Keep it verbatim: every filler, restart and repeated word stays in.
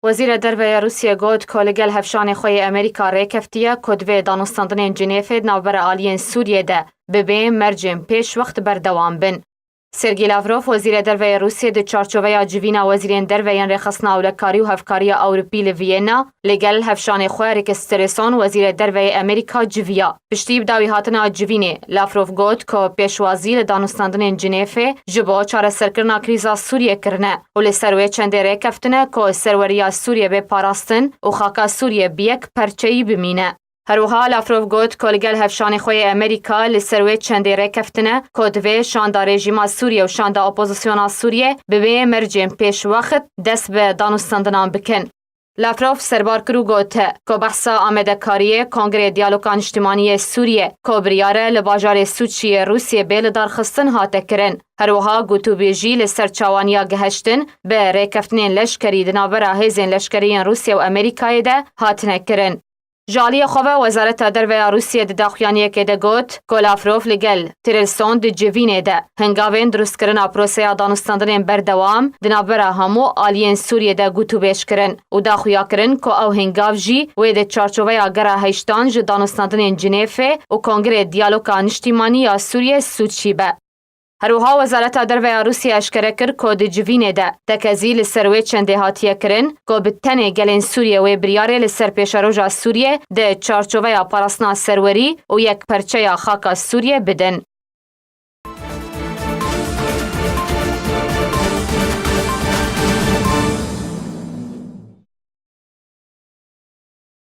Wezîrê Derve yê Rûsiyê got ku li gel hevşanê xwe yê Amerîka rêkeftiye ku divê danûstandinên Cinêfê di navbera aliyên Sûriyê de bi bê mercên pêşwext berdewam bin. Sergî Lavrov, Wezîrê Derve yê Rûsiyê, di çarçoveya civîna wezîrên derve yên Rêxistina Ewlekarî û Hevkariya Ewropî li Viyena, li gel hevşanê xwe Rex Tillerson, Wezîrê Derve yê Amerîka, civiya. Piştî bi dawî hatina civînê, Lavrov got ku pêşwazî li danûstandinên Cinêfê ji bo çareserkirina krîza Sûriyê kirine û li ser wê çendê rêkeftine ku serweriya Sûriyê bê parastin û xaka Sûriyê bi yek perçeyî bimîne. Her wiha Lavrov got ku li gel hevşanê xwe yê Amerîka li ser wê çendê rêkeftine ku divê şanda rejîma Sûriyê û şanda opozisyona Sûriyê bi vê mercên pêşwext dest bi danûstandinan bikin. Lavrov serbar kir û got ku behsa amadekariyê Kongrê Diyaloga Niştimanî yê Sûriyê ku biryar e li bajarê Sûçî yê Rûsiyê bê lidarxistin hate kirin. Her wiha gotûbêjî li ser çawaniya gihiştin bi rêkeftinên leşkerî di navbera hêzên leşkerî yên Rûsya û Amerîkayê de hatine kirin. Ji aliyê xwe ve Wezareta Derve ya Rûsiyê di daxuyaniyekê de got ku Lavrov li gel Tillerson di civînê de hingavên dirustkirina proseya danûstandinên berdewam di navbera hemû aliyên Sûriyê de gotûbêj kirin û daxuya kirin ku ew hingav jî wê di çarçoveya gera heyştan ji danûstandinên Cinêfê û Kongrê Diyaloga Niştimanî ya Sûriyê Sûçî be. Her wiha Wezareta Derve ya Rûsya eşkere kir ku di civînê de tekezî li ser wê çendê hatiye kirin ku bi tenê gelên Sûriyê wê biryarê li ser pêşeroja Sûriyê di çarçoveya parastina serwerî û yekperçeya xaka Sûriyê bidin.